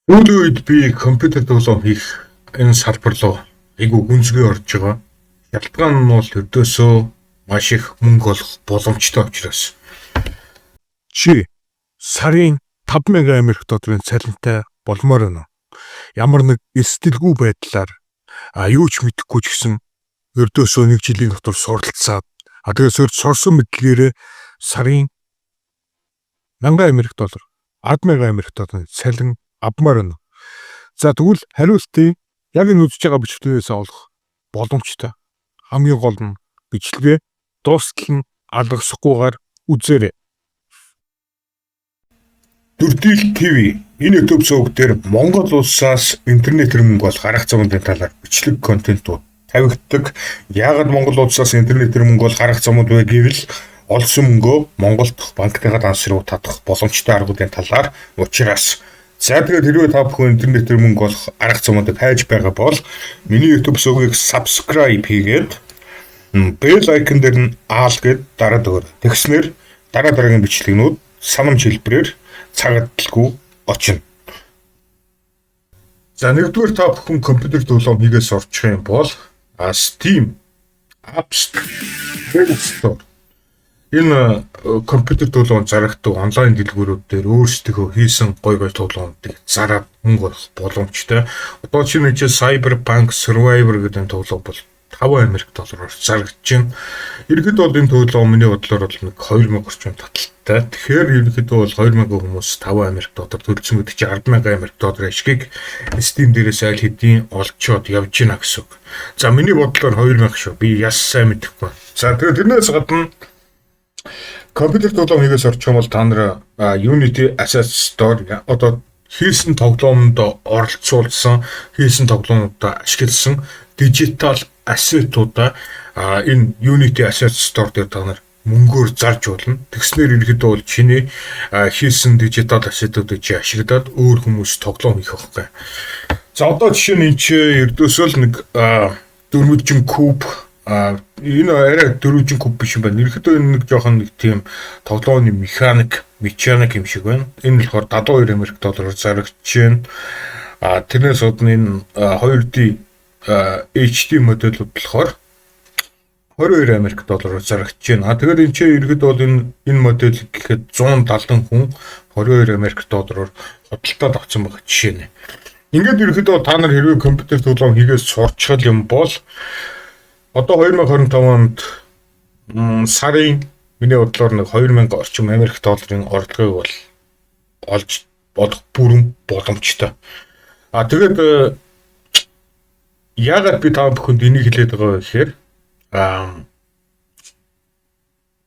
Сүүлийн үед би компьютер тоглоом хийх энэ салбар руу айгүй гүнзгий орж байгаа. Шалтгаан нь бол ердөөсөө маш их мөнгө олох боломжтой учраас. Чи сарын 5000 Америк долларын цалинтай болмоор байна уу? Ямар нэг эрсдэлгүй байдлаар юу ч мэдэхгүй ч гэсэн ердөөсөө нэг жилийн дотор суралцаад тэгээс сурсан мэдлэгээрээ сарын 1000 Америк доллар, 10,000 Америк долларын цалин авмаар байна уу? За, тэгвэл хариултыг яг энэ үзэж байгаа бичлэгээс олох боломжтой. Хамгийн гол нь бичлэгээ дуустал нь алгасахгүйгээр үзээрэй. Дүрдил ТV энэ YouTube суваг дээр Монгол улсаас интернетээр мөнгө олох арга замуудын талаар бичлэг контентууд тавигддаг. Яагаад Монгол улсаас интернетээр мөнгө олох арга замууд вэ гэвэл олсон мөнгөө Монгол дахь банкныхаа данс руу татах боломжтой аргуудын талаар учраас. За, тэгээд хэрвээ та бүхэн интернетээр мөнгө олох арга замуудыг хайж байгаа бол миний YouTube сувгийг subscribe хийгээд bell icon дээр нь all гээд дараад өгөөрэй. Тэгснээр дараа дараагийн бичлэгнүүд санамж хэлбэрээр цагааталгүй очино. За, нэгдүгээр, та бүхэн компьютер тоглоом хийгээд сурчих юм бол Steam, App Store, Play Store, энэ компьютер тоглоом зарагддаг онлайн дэлгүүрүүд дээр өөрсдийнхөө хийсэн гой гой тоглоомуудыг зараад мөнгө олох боломжтой. Одоо чинь энэ Cyberpunk Survivor гэдэг энэ тоглоом бол 5 Америк доллараар зарагдаж байна. Ерөнхийдөө бол энэ тоглоом миний бодлоор бол нэг 2000 орчим таталтай. Тэгэхээр ерөнхийдөө бол 2000 хүмүүс 5 Америк доллар төлсөн гэдэг чинь 10,000 Америк доллар ашгийг Steam дээрээс аль хэдийн олчоод явж байна гэсэн үг. За, миний бодлоор 2000 шүү. Би яс сайн мэдэхгүй. За, тэгээд тэрнээс гадна компьютер тоглоом хийгээд сурчих юм бол та нар Unity Asset Store, одоо хийсэн тоглоомонд оролцуулсан, хийсэн тоглоомудаа ашигласан digital asset уудаа энэ Unity Asset Store дээр та нар мөнгөөр зарж болно. Тэгснээр ерөнхийдөө бол чиний хийсэн digital asset уудыг чи ашиглаад өөр хүмүүс тоглоом хийх байхгүй. За, одоо жишээ нь энэ чи ердөөсөө л нэг дөрвөлжин куб, энэ арай дөрвөлжин куб биш юм байна. Ерөнхийдөө энэ нэг жоохон нэг тийм тоглоомны механик юм шиг байна. Энэ болохоор 72 Америк доллараар зарагдаж байна. Тэрнээс гадна энэ 2D HD модельүүд болохоор 22 Америк доллараар зарагдаж байна. Тэгээд энэ чинь ерөнхийдөө бол энэ модель гэхэд 170 хүн 22 Америк доллараар худалдаад авсан байгаа жишээ нэ. Ингээд ерөнхийдөө та нар хэрвээ компьютер тоглоом хийгээд сурчхал юм бол одоо 2025 онд сарын миний бодлоор нэг 2000 орчим Америк долларын орлогыг бол олж бодох бүрэн боломжтой. Тэгээд яагаад би та бүхэнд энийг хэлээд байгаа вэ гэхээр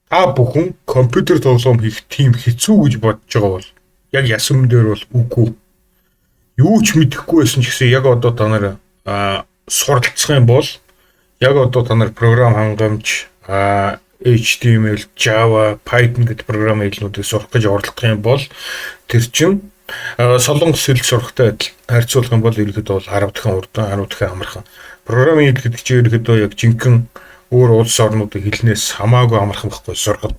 та бүхэн компьютер тоглоом хийх тийм хэцүү гэж бодож байгаа бол яг ясан дээр бол үгүй. Юу ч мэдэхгүй байсан ч гэсэн яг одоо та нар суралцах юм бол, яг одоо та нар програм хангамж, HTML, Java, Python гэдэг програм хэлнүүдийг сурах гэж оролдох юм бол тэр чинь солонгос хэл сурахтай адил харьцуулах юм бол ерөнхийдөө бол 10 дахин хурдан, 10 дахин амархан. Програмын хэл гэдэг чинь ерөнхийдөө яг жинхэнэ өөр улс орнуудын хэлнээс хамаагүй амархан байхгүй сурахад.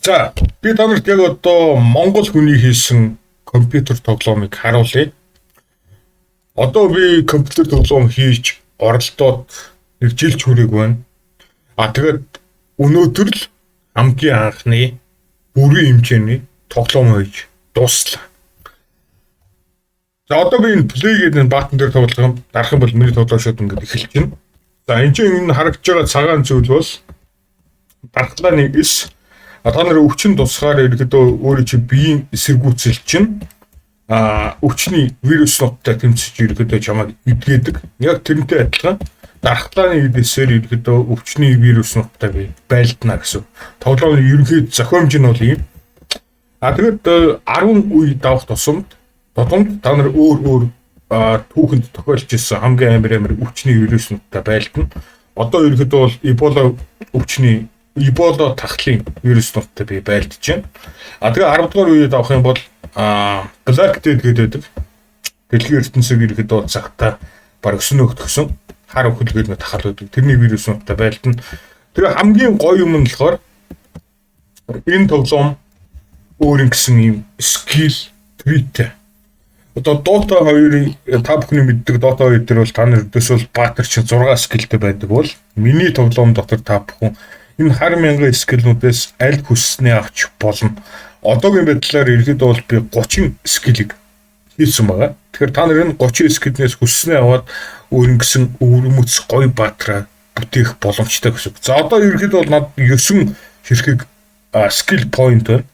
За, би та нарт яг одоо монгол хүний хийсэн компьютер тоглоомыг харуулъя. Одоо би компьютер тоглоом хийж оролдоод нэг жил ч хүрээг байна. Тэгээд өнөөдөр л хамгийн анхны бүрэн хэмжээний тоглоом хийж дууслаа. За, одоо би энэ play гэдэг энэ button дээр тоглох юм. Дарах юм бол миний тоглоом шууд ингээд эхэлж байна. За, энэ чинь энэ харагдж байгаа цагаан зүйл бол дархлааны эс. Та нар өвчин тусгаар ерөнхийдөө өөрөө чи биеийн эсэргүүцэл чинь өвчний вируснуудтай тэмцэж ерөнхийдөө чамайг эдгээдэг. Яг тэрнтэй адилхан дархлааны эдээсээр ерөнхийдөө өвчний вируснуудтай би байлдана гэсэн. Тоглоомны ерөнхий зохиомж нь бол ийм. Тэгээд 10 үе давах тусамд та нар өөр өөр түүхэнд тохиолж ирсэн хамгийн амар амар өвчний вируснуудтай байлдана. Одоо ерөнхийдөө бол Эбола өвчний, Эбола тахлын вируснуудтай би байлдаж байна. Тэгээ 10 дугаар үеэд авах юм бол Black Death гэдэг дэлхийн ертөнцийг ерөнхийдөө цагтаа баг өснөөгдсөн хар үхэл гэдэг нэг тахал байдаг. Тэрний вируснуудтай байлдана. Тэгээ хамгийн гоё юм нь болохоор энэ тоглоом өөр ингэсэн ийм skill tree-тэй. Одоо Dota 2-ын, та бүхний мэддэг Dota 2 дээр бол та нар өдөөсөө баатар чинь 6 skill тэй байдаг бол миний тоглоом дотор та бүхэн энэ хар мянган skill нүүдээс аль хүсснээ авч болно. Одоогийн байдлаар ерөөдөө бол би 30 skill ийг хийсэн байгаа. Тэгэхээр та нар энэ 30 skill нээс хүсснээ аваад өөр ингэсэн өвөрмөц гоё баатраа бүтээх боломжтой гэсэн. За, одоо ерөөдөө бол над 9 ширхэг skill point байна.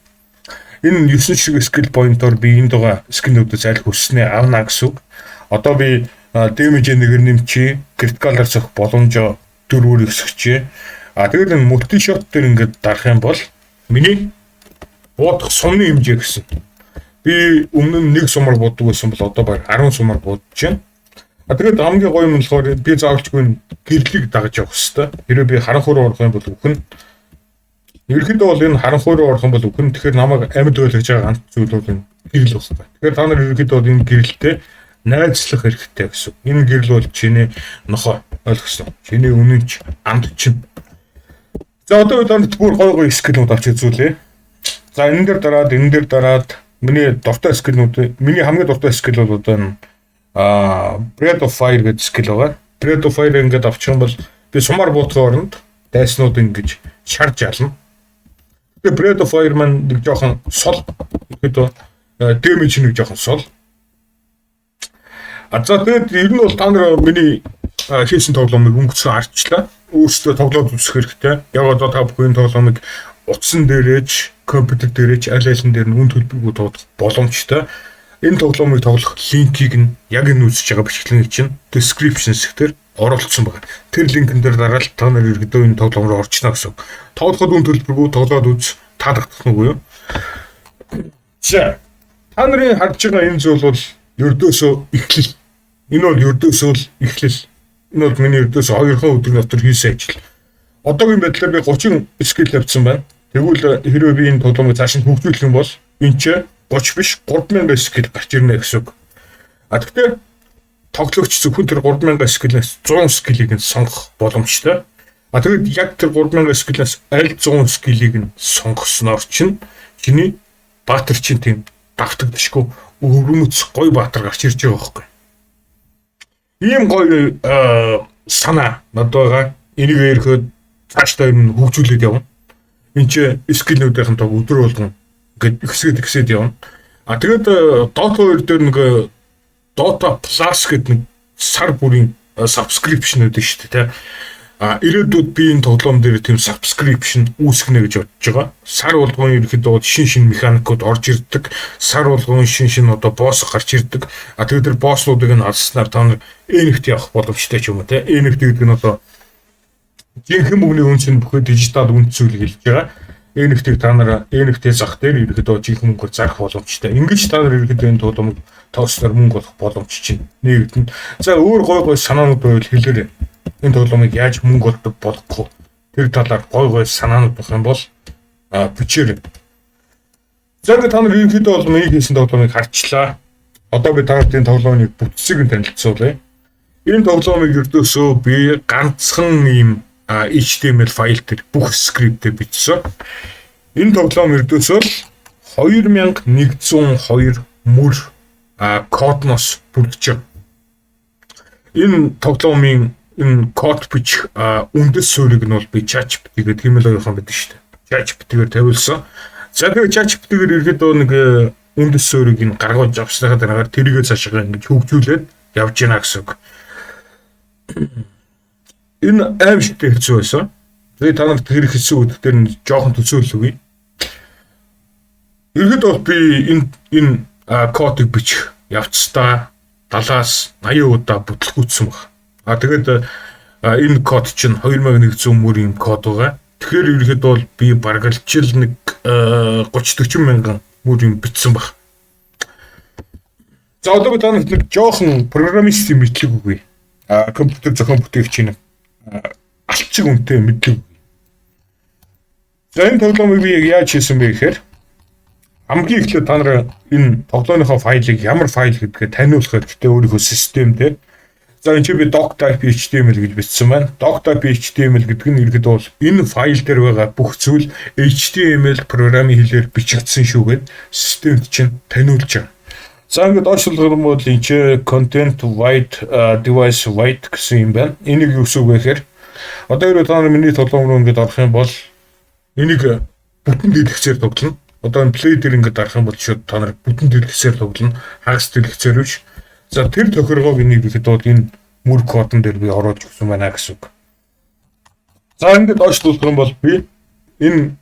Энэ 9 ширхэг skill point-оор би энд байгаа skill нүүдээс аль хүсснээ авна гэсэн үг. Одоо би damage нэгээр нэмчихье, critical-аар цохих боломжоо дөрвөөр өсгөчээ. А тэгээд энэ multi shot дээр ингээд дарах юм бол миний буудах сумны хэмжээ гэсэн. Би өмнө нь нэг сумаар буудаг байсан бол одоо баг 10 сумаар буудаж байна. А тэгээд хамгийн гоё юм болохоор би заавалчгүй гэрлийг дагаж явах хэвээр. Хэрвээ би харанхуй руу орох юм бол үхэн. Ерөнхийдөө бол энэ харанхуй руу орох юм бол үхэн. Тэгэхээр намайг амьд байлгаж байгаа ганц зүйл бол энэ гэрэл байхгүй. Тэгэхээр та нар ерөнхийдөө бол энэ гэрэлтэй найзлах хэрэгтэй гэсэн. Энэ гэрэл бол чиний нохой, ойлгосон. Чиний үнэнч анд чинь. За, одоо бид нарт бүр гой гой skill нүүд авч үзүүлье. За, энэ дээр дараад, энэ дээр дараад миний дуртай skill нүүд, миний хамгийн дуртай skill бол одоо энэ Breath of Fire гэдэг skill байгаа. Breath of Fire ингээд авчих юм бол би сумаар буутахын оронд дайснууд ингэж шарж ялна. Тэгээ Breath of Fire маань нэг жоохон сул. Ихэд damage нэг жоохон сул. А за, тэгээд ер нь бол та нар миний хийсэн тоглоомыг өнгөцгөн арчлаа. Өөрсдөө тоглоод үзэх хэрэгтэй. Яг одоо та бүхэн тоглоомыг утсан дээрээч, компьютер дээрээч, аль алин дээр нь үн төлбөргүй тоглох боломжтой. Энэ тоглоомыг тоглох линкийг нь яг энэ үзэж байгаа бичлэгийн чинь description хэсгээр оруулсан байна. Тэр линкэн дээр дараад та нар ерөөдөө энэ тоглоом руу орчихно гэсэн. Тоглоход үн төлбөргүй, тоглоод үз, таалагдах нь үгүй юу? За, та нарын харж байгаа энэ зүйл бол ердөөсөө эхлэл. Энэ бол ердөөсөө л эхлэл. Энэ бол миний ердөөсөө 2хан өдөр дотор хийсэн ажил. Одоогийн байдлаар би 30 skill тавьсан байна. Тэгвэл хэрвээ би энэ тоглоомыг цааш нь хөгжүүлэх юм бол энэ ч 30 биш, 3000 skill гарч ирнэ гэсэн үг. А тэгтээ тоглогч зөвхөн тэр 3000 skill ээс 100 skill ийг нь сонгох боломжтой. А тэгэд яг тэр 3000 skill ээс аль 100 skill ийг нь сонгосноор чинь чиний баатар чинь тийм давтагдашгүй өвөрмөц гоё баатар гарч ирж байгаа байхгүй. Ийм гоё санаа надад байгаа. Энийг ирэхэд цаашдаа юм хөгжүүлээд явна. Энд чи skill нүүдийн тоог өдөр болгон ингээд ихсгээд ихсээд явна. А тэгээд Dota 2 дээр нэг Dota Plus гэдэг нэг сар бүрийн subscription гэдэг шүү дээ, тэ. А ирээдүйд би энэ тоглоом дээр тийм subscription үүсгэнэ гэж бодож байгаа. Сар болгон ерөнхийдөө шин шин механикууд орж ирдэг. Сар болгон шин шин одоо boss гарч ирдэг. А тэгээд тэр boss нуудыг нь алснаар та нар NFT авах боломжтой ч юм уу, те. NFT гэдэг нь одоо жинхэнэ мөнгөний үнэ цэн бүхий дижитал үнэ зүйлийг хэлж байгаа. NFT-г та нар NFT зах дээр ерөнхийдөө жинхэнэ мөнгөөр зарах боломжтой. Ингэж та нар ерөнхийдөө энэ тоглоомыг тоглосноор мөнгө олох боломж чинь нэгдэн. За, өөр гой гой санаанууд байвал хэлээрэй. Энэ тоглоомыг яаж мөнгө олдог болох вэ? Тэр талаар гой гой санаанууд байх юм бол бичээрэй. За, ингээд та нар ерөнхийдөө бол миний хийсэн тоглоомыг харчлаа. Одоо би та нарт энэ тоглоомыг бүтцийг нь танилцуулъя. Энэ тоглоомыг ердөөсөө би ганцхан ийм HTML файл дээр бүх скриптээ бичсэн. Энэ тоглоом ердөөсөө л 2102 мөр кодноос бүрдэж байгаа. Энэ тоглоомын энэ код бичих үндэс суурийг нь бол би ChatGPT гэдэг хиймэл оюун ухаан байдаг шүү дээ. ChatGPT-гээр тавиулсан. За, тэгээ ChatGPT-гээр ерөөдөө нэг үндэс суурийг нь гаргаж авсныхаа дараагаар тэрийгээ цаашаа ингэж хөгжүүлээд явж гинэ гэсэн үг. Энэ аимшигтай хэцүү байсан. Тэгээ та нарт хэрэг хэцүү гэдэг дээр нь жоохон төсөөлөл өгье. Ерөөдөө би энэ кодыг бичих явцдаа 70-аас 80 удаа бүтлгүүцсэн баг. А тэгээд энэ код чинь 2100 мөр юм код байгаа. Тэгэхээр ерөнхийдөө бол би бараг л жил нэг 30 40 мянган мөр юм бичсэн баг. За, одоо би та нарт нэг жоохон программистийн мэдлэг өгье. А компьютер зохион бүтээгчийн алчиг үнэтэй мэдлэг өгье. За, энэ тоглоомыг би яг яаж хийсэн бэ гэхээр хамгийн эхлээд та нар энэ тоглоомынхоо файлыг ямар файл гэдгээ таниулах хэрэгтэй өөрийнхөө систем дээр. За, энэ чи би doctype HTML гэж бичсэн байна. Doctype HTML гэдэг нь ерөөдөө бол энэ файл дээр байгаа бүх зүйл HTML програмын хэлээр бичигдсэн шүү гээд системд чинь таниулж байгаа. За, ингээд доошлох юм бол энэ чи content width, device width гэсэн юм байна. Энийг юу гэсэн үг вэ гэхээр одоо хэрвээ та нар миний тоглоом руу ингээд орох юм бол энийг бүтэн дэлгэцээр тоглоно. Одоо энэ play дээр ингээд дарах юм бол шууд та нар бүтэн дэлгэцээр тоглоно. Хагас дэлгэцээр биш. За, тэр тохиргоог энийг ихэд бол энэ мөр кодон дээр би оруулж өгсөн байна гэсэн үг. За, ингээд доошлуулах юм бол би энэ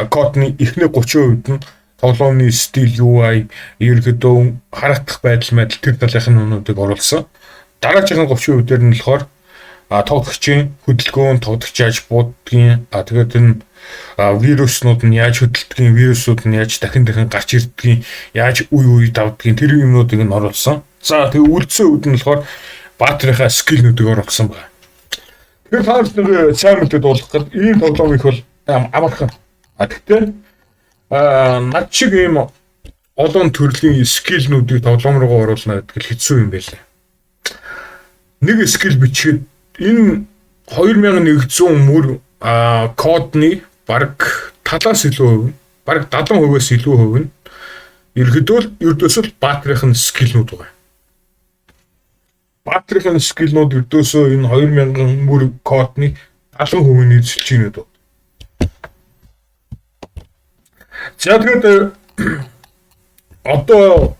кодны эхний 30% нь тоглоомны стил, UI, ерөөдөө харагдах байдал тэр талынхын юмнуудыг оруулсан. Дараагийн 30% дээр нь болохоор тоглогчийн хөдөлгөөн, тоглогч яаж бууддгийн, тэгээд энэ вируснууд нь яаж хөдөлдгийг, вирусууд нь яаж дахин дахин гарч ирдгийг, яаж үе үе давдгийг, тэр юмнуудыг нь оруулсан. За, тэгээ үлдсэн үед нь болохоор баатрынхаа skill нүүдийг оруулсан байна. Тэгэхээр та нар сайн мэдээд болох гээд ийм тоглоом их бол амархан. А тэгтээ над шиг ийм олон төрлийн skill нүүдийг тоглоом руугаа оруулна гэдэг л хэцүү юм байлаа. Нэг skill бичгээд энэ 2100 мөр кодны бараг талаас илүү хувь, бараг 70%-аас илүү хувь нь ерөөдөө л ердөөсөө л баатрынх нь skill нүүд байгаа. Баатрынх нь skill нүүд ердөөсөө энэ 2000 мөр кодны 70% нь эзэлж байна гэдэг. За, тэгээд одоо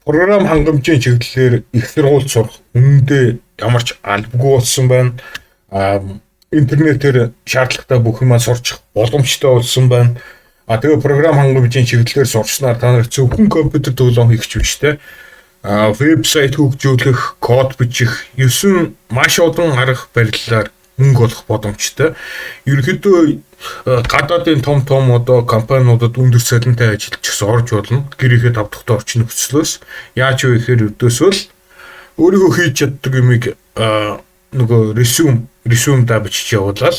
програм хангамжийн чиглэлээр их сургууль сурах үнэндээ ямар ч албагүй болсон байна. Интернетээр шаардлагатай бүх юмаа сурч боломжтой болсон байна. А тэгээ програм хангамжийн чиглэлээр сурснаар та нар зөвхөн компьютер тоглоом хийх ч биш те. Вебсайт хөгжүүлэх, код бичих, 9 маш олон арга барилаар мөнгө олох боломжтой. Ерөнхийдөө гадаадын том том одоо компаниудад өндөр цалинтай ажиллаж гэсэн орж болно. Гэрийнхээ тав дахьтай орчин нөхцлөөс яаж вэ гэхээр ердөөсөө л өөрийгөө хийж чаддаг юмыг нөгөө resume да бичиж явуулаад,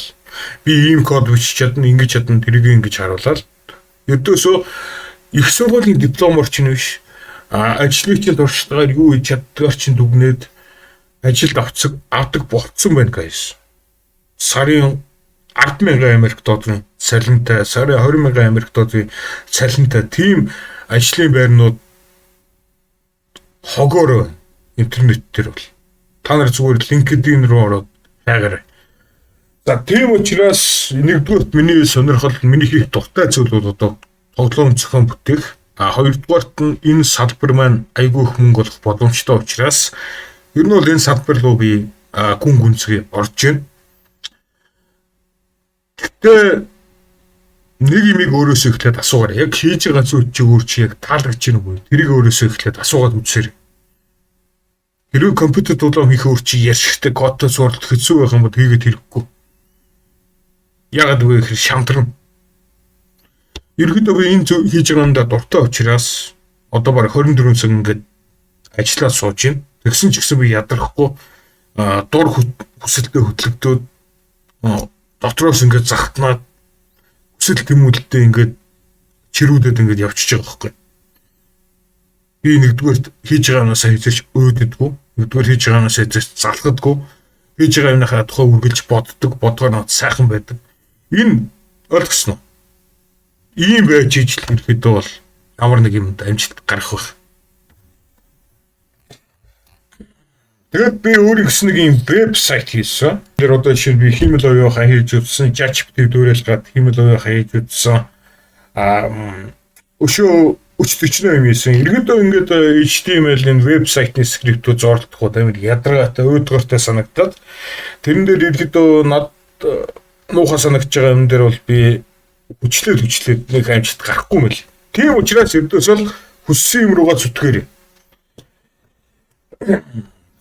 би ийм код бичиж чадна, ингэж чадна, тэрийг ингэж харуулаад ердөөсөө их сургуулийн дипломоор чинь биш, ажлын чинь туршлагаар юу хийж чаддгаар чинь дүгнээд ажилд авцаг авдаг болцсон байна, guys. Сарын 10,000 Америк долларын цалинтай, сарын 20,000 Америк долларын цалинтай тийм ажлын байрнууд хогоор интернет дээр бол. Та нар зүгээр LinkedIn руу ороод хайгаарай. За, тийм учраас нэгдүгüүрт миний сонирхол, миний хийх дуртай зүйл бол одоо тоглоом зохион бүтээх. А хоёрдугаарт нь энэ салбар маань айгүй их мөнгө олох боломжтой учраас ер нь бол энэ салбар руу би гүн гүнзгий орж байна. Гэхдээ нэг юмыг өөрөөсөө эхлээд асуугаарай. Яг хийж байгаа зүйл чи өөр чи яг таалагдж байна уу? Тэрийг өөрөөсөө эхлээд асуугаад үзсээр. Хэрвээ компьютер тоглоом хийх өөр чи ярьшигтэй кодтой сурлах хэцүү байх юм бол хийгээд хэрэггүй. Ягаад вэ гэхээр шантрна. Ерөнхийдөө би энэ хийж байгаа юмдаа дуртай учраас одоо бараг 24 цаг ингээд ажиллаад сууж байна. Тэгсэн ч гэсэн би ядрахгүй, дур хүсэлдээ хөтлөгдөөд, дотроос ингээд захтнаад, хүсэл тэмүүлэлдээ ингээд чирүүдэд ингээд явчихж байгаа байхгүй. Би нэгдүгээр хийж байгаа юмнасаа хэзээ ч өөддөггүй. Нэгдүгээр хийж байгаа юмнасаа хэзээ ч залхадаггүй. Хийж байгаа юмныхаа тухай үргэлж боддог, бодгоор над сайхан байдаг. Энэ ойлгосноо. Ийм байж ижил ерөөдөө бол ямар нэг юмд амжилт гарах байх. Тэгээд би өөрийн гэсэн нэг юм вебсайт хийсэн. Тэр одоо жишээ нь би хиймэл оюун ухаан хийж үзсэн, ChatGPT дүүрэлгээд хиймэл оюун ухаан хийж үзсэн. Өшөө өч төчнөө юм хийсэн. Ерөнхийдөө ингээд HTML-ийн вебсайтны скриптүүд зурлах уу амар ядаргаатай, өөдгөртэй санагдаад тэрэн дээр ерөнхийдөө над муухай санагдж байгаа юм дээр бол би хүчлээд хүчлээд нэг амжилт гарахгүй юм л. Тийм учраас ердөөсөө л хүссэн юм руугаа зүтгээрэй.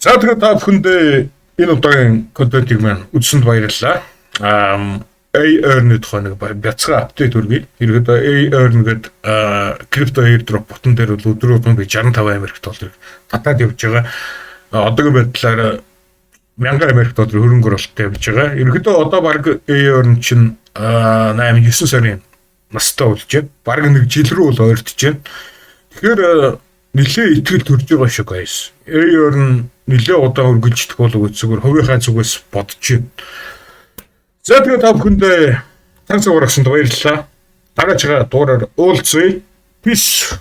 За, тэгээд та бүхэндээ энэ удаагийн контентыг маань үзсэнд баярлалаа. A-Earn тухай нэг бяцхан update хүргэе. Ерөнхийдөө A-Earn гэдэг крипто airdrop ботон дээр бол өдөр болгон би 65 Америк долларыг татаад явж байгаа. Одоогийн байдлаар 1000 Америк доллар хөрөнгө оруулалттай явж байгаа. Ерөнхийдөө одоо баг A-Earn чинь 8 9 сарын настай болж байна. Бараг нэг жил рүү бол ойртож байна. Тэгэхээр Нилээ итгэл төрж байгаа шиг, guys. Aeon нь нилээ удаан үргэлжлэх болов уу, зүгээр хувийнхаа зүгээс бодож байна. За, тэгээ та бүхэндээ цаг цаг гаргасанд баярлалаа. Дараагийн дугаараар уулзъя. Peace.